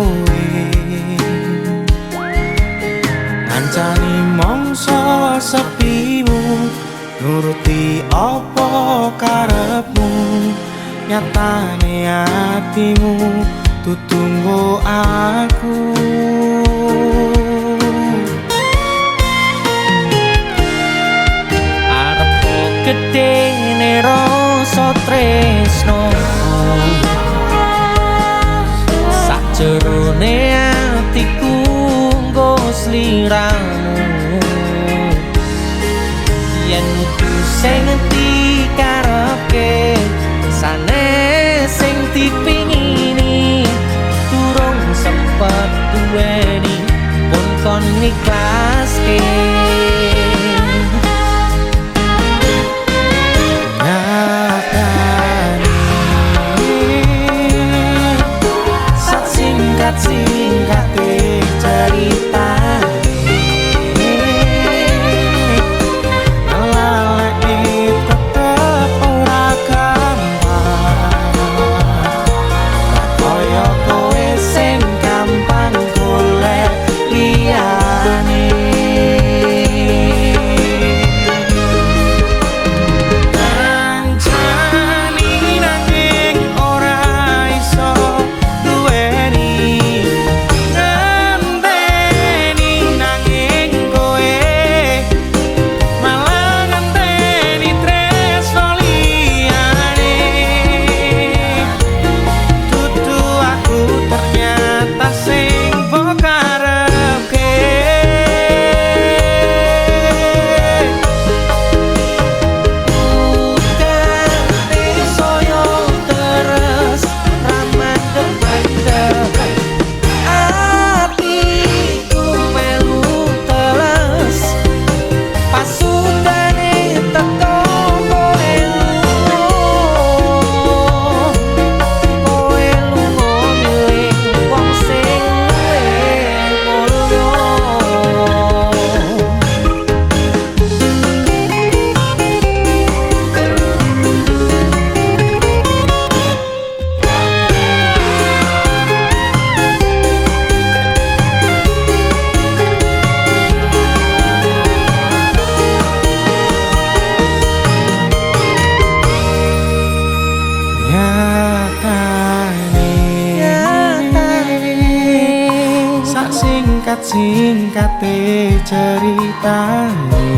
kowe, ngancani mongso sepimu, nuruti apa karepmu. Nyatane atimu tutunggo aku. Arep gedene rasa tresnoku, sajerone atiku nggo sliramu. Yen kudu sing dikarepke sanes sing dipingini, durung sempet duweni pun kon ngiklaske. Sak singkat-singkate ceritane, ngelaleke tetep ora gampang. Ra kaya kowe sing gampang golek liyane. Kancani nanging ora iso duweni, ngenteni nanging kowe malah ngenteni tresno liyane. Dudu aku ternyata sing mbok karepke. Udane saya terus ra mandek-mandek, atiku melu teles pasutane teko kowe lunga. Kowe lunga milih wong sing luwih mulya. Nyatane, sak singkat-singkate ceritane,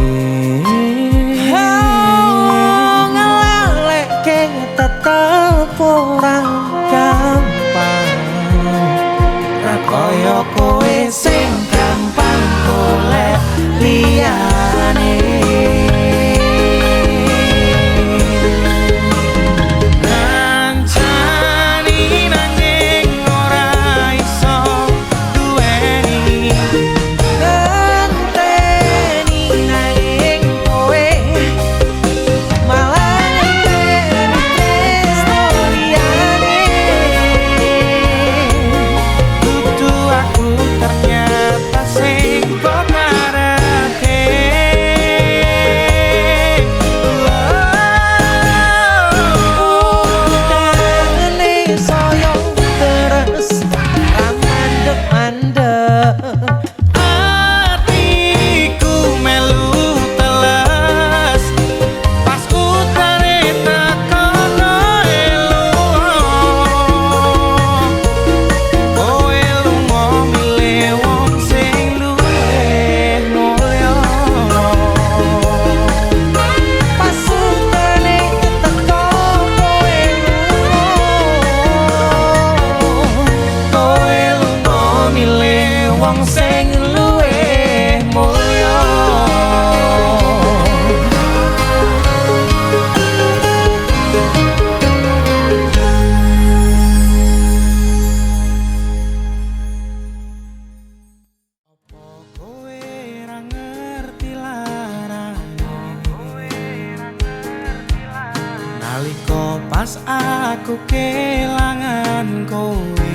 Oh, ngelaleke tetep ora gampang. Ra kaya kowe sing gampang golek liyane. Ngancani nanging ora iso duweni, Ngenteni nanging kowe malah ngenteni tresno liyane. Dudu aku ternyata sing mbok karepke. Udane saya terus ra mandek-mandek, Atiku melu teles pas utare teko kowe lunga. Kowe lunga milih wong sing luwih mulya. Pasutane teko kowe lunga. Kowe lunga milih wong sing luwih mulya. Apa kowe ra ngerti larane nalika pas aku kelangan kowe,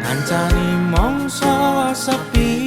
ngancani mongso sepi.